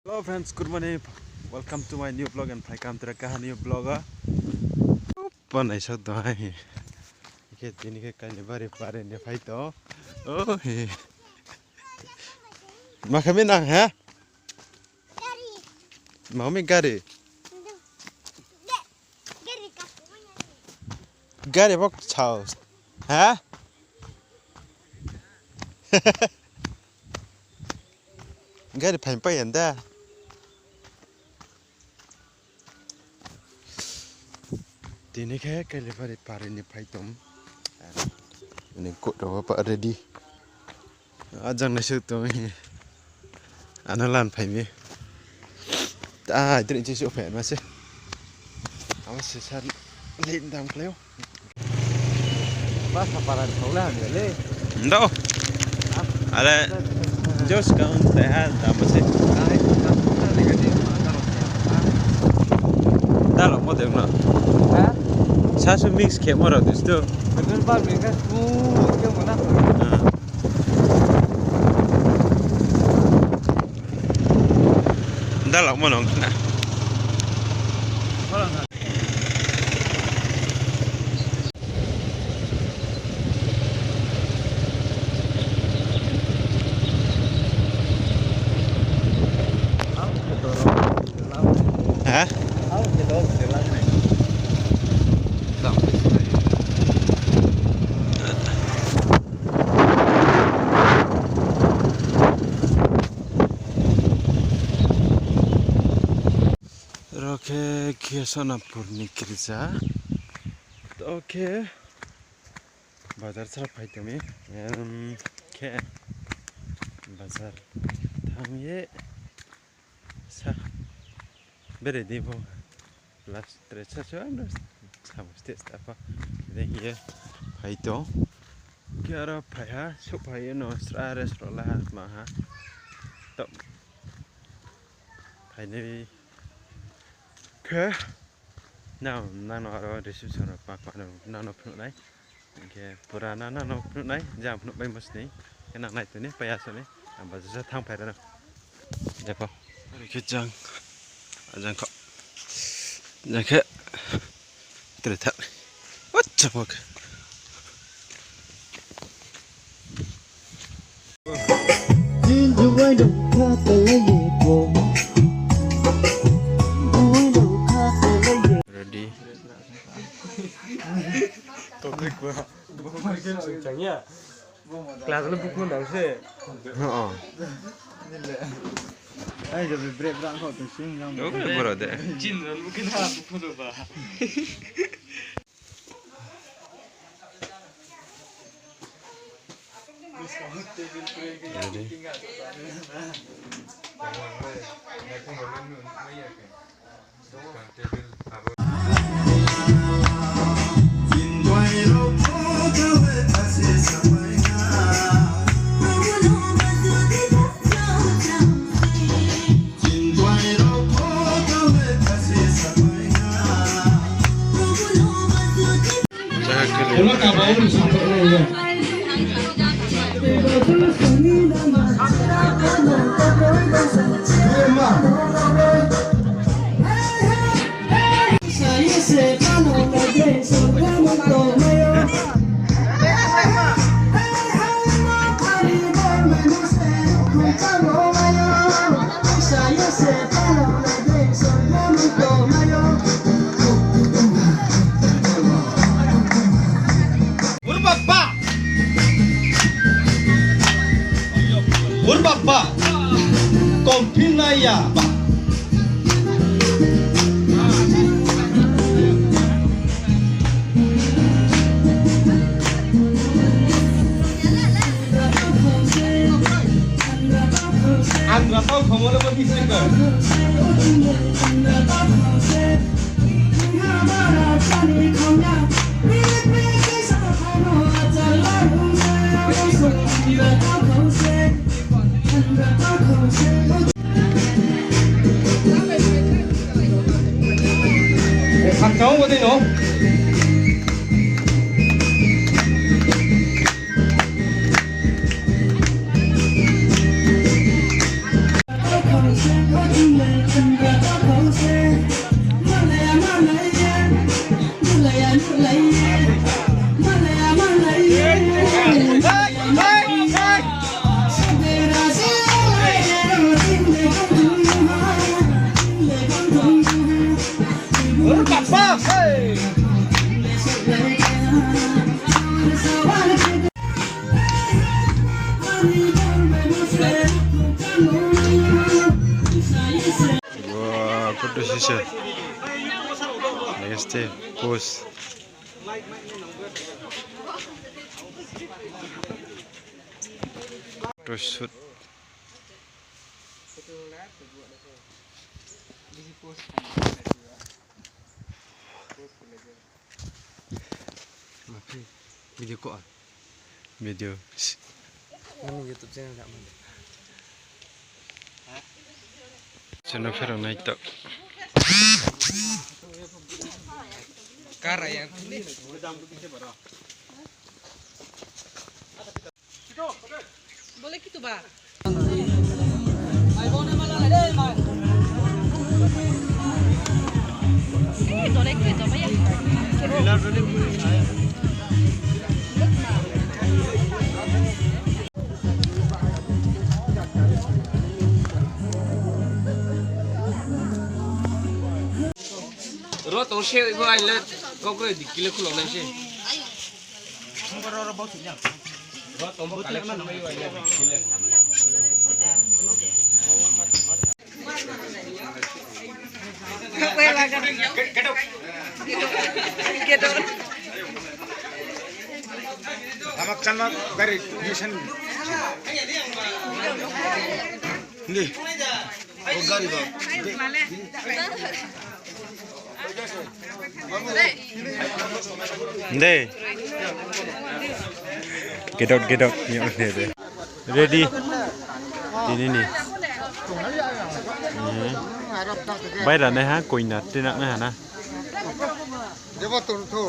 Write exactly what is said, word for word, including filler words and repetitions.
Hello friends, good morning. Welcome to my new vlog and welcome to the kaha new vlog. Opa, naisok tong hai. Khe tini khe Kailibari pare ni phai tong. Oh, he. Ma khe mi nang, ha? Ma mi gari. Gari bok sao. Ha? Gari phaing pai yan da. Tini khe Kailibari pare ni phai tong. Ni kot rao pa ready. Ajang naisok tong hi. Ano lan phai mi. Ta, idri chi so phai ma se. Amo se sar le dam kleo. Ba sa para thong le ham le. Ndo. Ale, jos kaun te ha dam se. Dalo mo de na. Ha? Sa su mix khe mo rao dus tu. Petrol pump ni ka su ke mo na. Ah. Dalak mo nong khna. Ha? Oro khe K. Sonapur ni girja. To khe bazar sra phai tong mi. Em, khe bazar thanng ye sa bere di bo. Last tre sa sa ano samung stage apa. Dei ye phai tong. Khe aro phai ha, souhphai ye no sra rest rao la ha, ma ha. To. Phainai khe nang, nang no aro reception rao pa pa no nang no phnuh nai. Hing khe pura nang, nang no phnuh nai, jang phnuh bai mo sini. Khe nang nai tong ni, pai ya so ni. Ang bazar sa thanng phai ra no. Dekho. Are khe jang. Ajang kho. Jang khe. Tre thak. What the fuck? Ready. Class le bukhu nang se. Oh. Ai, jadi break rang kho tu sing yang. Oke, boro de. Chin ran bukhu na bukhu ba. Ready. Ur baba! Ur baba! Kompin naya ba. Andra tau khongole bo district. Khakchang wo dei no. Wah, photo session. Next day, pose. Photo shoot. Video ko a? Video. Nini YouTube channel da man. Channel pherang nai to. Kara yang. Bole ki tu ba? Ro tong se, ibo ai le, kau kroi di kile khulo nai se. Hamak chanma gari nisan. Ni. O gari ba. De. Gedok, gedok. Yo, de, de. Ready. Tini ni. Hmm. Baira nai ha, koina tena nai ha na. Jebo tong tho.